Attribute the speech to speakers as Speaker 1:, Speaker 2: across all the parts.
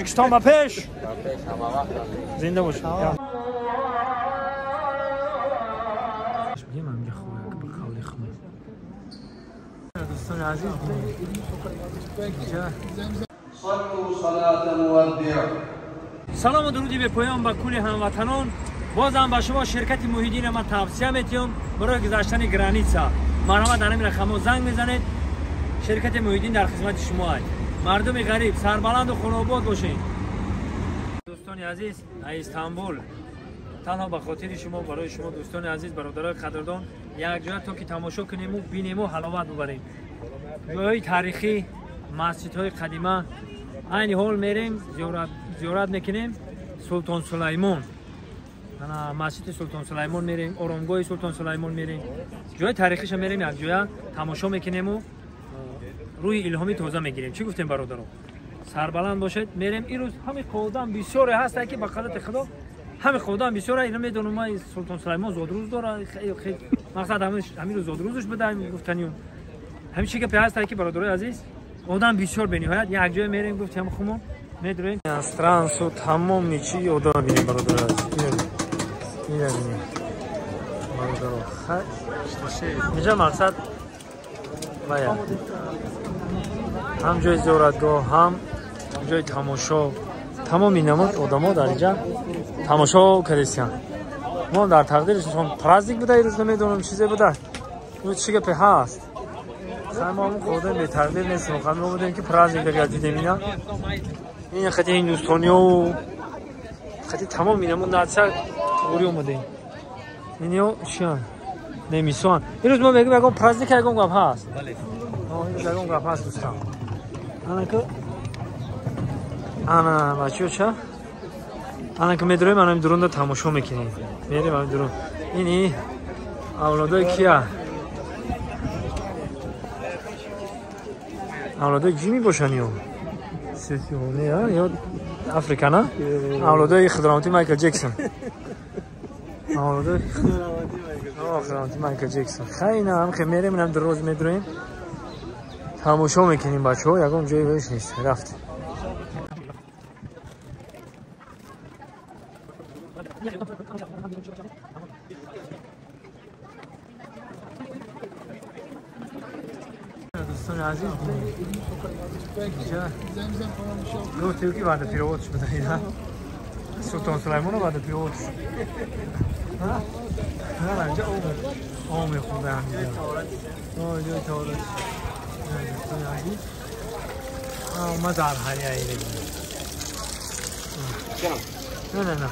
Speaker 1: Тоҷикистон ба пеш. Зинда бошед. Дӯстони азиз, салому дуруди бепоён ба кулли ҳамватанон. Бозам ба шумо ширкати Муҳиддин ман тавсия метиҳам барои гузаштани граница. Марҳамат, дар ҳамин рақамҳо занг мезанед. Ширкати Муҳиддин дар хизмати шумо аст. Мардуми ғариб, сарбаланду хунобод бошед. Дӯстони азиз, аз Истанбул танҳо ба хотири шумо, барои шумо дӯстони азиз, бародарои қадрдон, якҷоя то ки тамошо кунему бинему ҳаловат бубарем. Ҷойҳои таърихӣ, масҷидҳои қадима. Айни ҳол мерем, зиёрат мекунем Султон Сулаймон. Масҷиди Султон Сулаймон мерем, оромгоҳи Султон Сулаймон мерем. Ҷои таърихиша мерем, якҷоя тамошо мекунему рӯҳи илҳомӣ тоза мегирем. Чӣ гуфтем, бародаро? Сарбаланд бошед. Мерем. Ирӯз ҳами қодам бисёре ҳаста ки ба қадрати Худо ҳами қодам бисёре. Ина медонам, ман Султон Сулаймон зодрӯз дора. Мақсад ҳамин рӯз зодрӯзаш буда гуфтанию. Ҳамин чӣ гапе ҳаста ки бародарои азиз, одам бисёр бениҳоят. Якҷоя мерем, гуфтем хумон медурем. Инострансу тамоми чи одам бинем, бародарои азиз. Ина бинем, бародаро. Инҷа мақсад вая ҳам ҷои зиёратгоҳ, ҳам ҷои тамошо. Тамоми намуд одамо дар инҷа тамошо кардистиянд. Мо дар тақдиршон праздник буда ирӯз, намедонам чизе буда. Чӣ гапе ҳаст? Мо ҳамон одам бетақдир нестем. Мо будем ки праздник дагар дидем ина. Ин хати ҳиндустониёву хати тамоми намуд нация туғри омадем. Иниё чиян? Немисоан. Ирӯз мо мегӯем ягон праздник, ягон гап ҳаст. Ирӯз ягон гап ҳаст, дӯстам. Анака ана бачаҳо ча? Анака медурем, ана дурунда тамошо мекунем. Мерем ами дурун. Ини авлодои кия? Авлодои ҷи мебошанд ё? Ё Африка, на? Авлодои хидрамоти Майкл Ҷексон. Авлодои хидрамоти Майкл Ҷексон. Хайна ҳам хе мерем, инам дуроз медурем. Тамошо мекунем, бачаҳо, ягон ҷои веш нест. Рафтем. Дӯстони азиз, гуфтем ки баъда пировод шуда ина. Султон Сулаймонро баъда пировод шуд. Инҷа об мехӯрда ҳаминҷа. Ҷои таҳорат. Дӯстони азиз, ма зарҳария ирем. Не, не, не.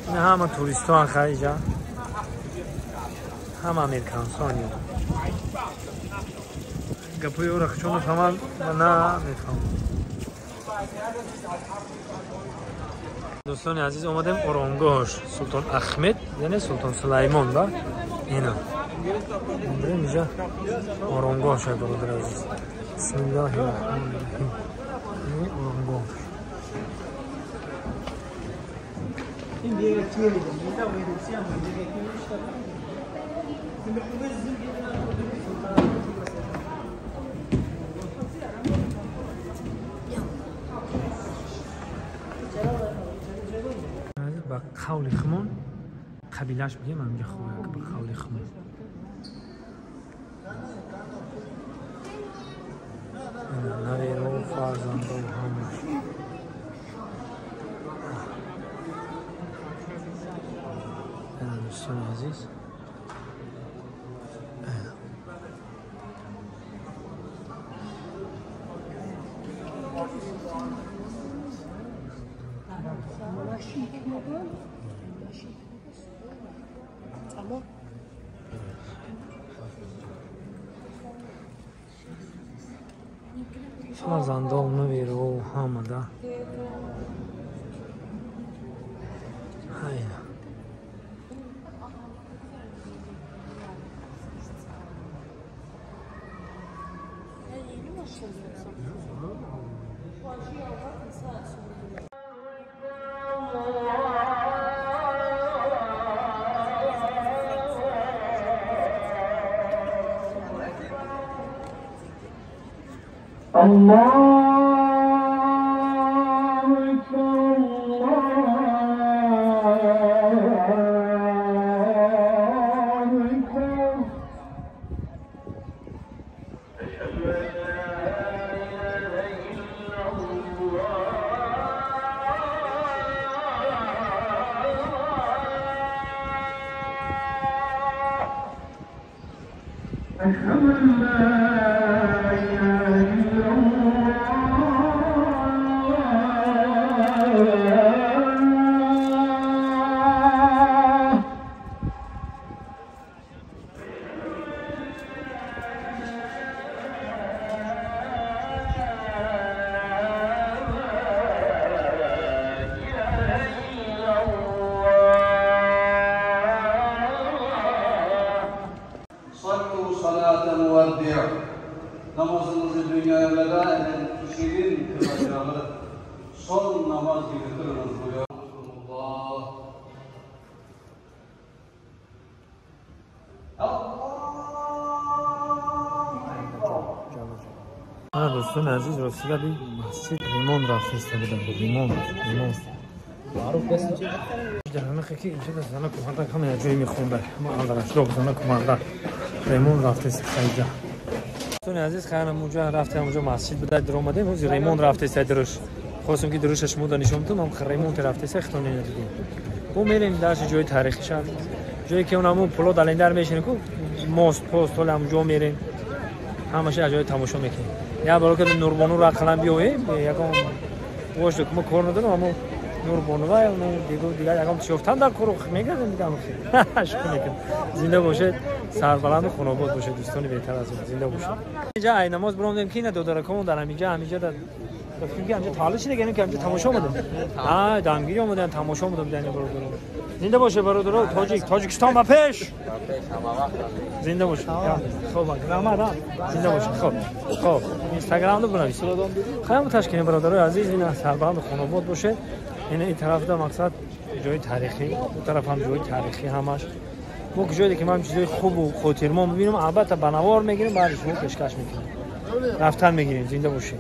Speaker 1: Ина ҳама туристоан хаиҷа. Ҳама американсон ё. Гапои ӯро чун мефаҳмам, на мефаҳмам. Дӯстони азиз, омадем оромгоҳш Султон Ахмед, яъне Султон Сулаймон, ба? Ина. Бирем инҷа оромгоҳш, бародари азиз. Бисмиллоҳи раҳмони раҳим. Ин оромгоҳ. Ба қавли хумон қабилаш бигем, ҳаминҷа хояк ба қавли хумон. Наверо, фарзандо ҳамаш. Дӯстони азиз, фарзандо, наверо ҳамада. Хайна.
Speaker 2: الله Namazınızı dünyaya veda eden kişinin kılacağı son namaz gibi kılınız buyuruyor. Allah.
Speaker 1: Allah. دوستان عزیز راستی به مسجد ریمون رفته بودم. ریمون در همه که اینجا در زنه کمانده همه جایی میخونده ما اندرش زنه کمانده ریمون رفته سیده. دوستان عزیز خیلی اونجا رفتیم اونجا مسجد بوده در اومدیم روز ریمون رفته سه دروش خواستم که دروشش شما نشون بدم هم ریمون رفته سه خطا ندیدیم. ما میریم درش جای تاریخی شد جایی که اونمون پلو دلندر میشینه کو موست پست حالا اونجا میریم همش جای تماشا میکنیم. یا برای که نوربانو را قلم بیاییم یکم واش که ما کار ندارم اما نوربانو و دیگه یکم چیفتن در کارو میگردیم دیگه هم شکر میکنم. زنده باشید سربلند و خانواد باشه دوستان بهتر از اون زنده باشید. اینجا ای نماز برام که اینا دادرکمون در همینجا در گفتیم که اینجا تالش دیگه که اینجا تماشا اومدن. ها دمگیری اومدن تماشا اومدن دیگه برادران. زنده باشه برادران تاجیکستان با پیش. زنده باشه. خب رحمت زنده باشه. خب اینستاگرام رو بنویس. خیلی متشکرم برادرای عزیز. اینا سربلند و خانواد باشه. این طرف دا مقصد جای تاریخی، اون طرف هم جای تاریخی همش. ما جایی که من چیزای خوب و خاطرمون می‌بینم البته بنوار میگیریم بعدش رو پیشکش میکنیم. رفتن میگیریم. زنده باشید.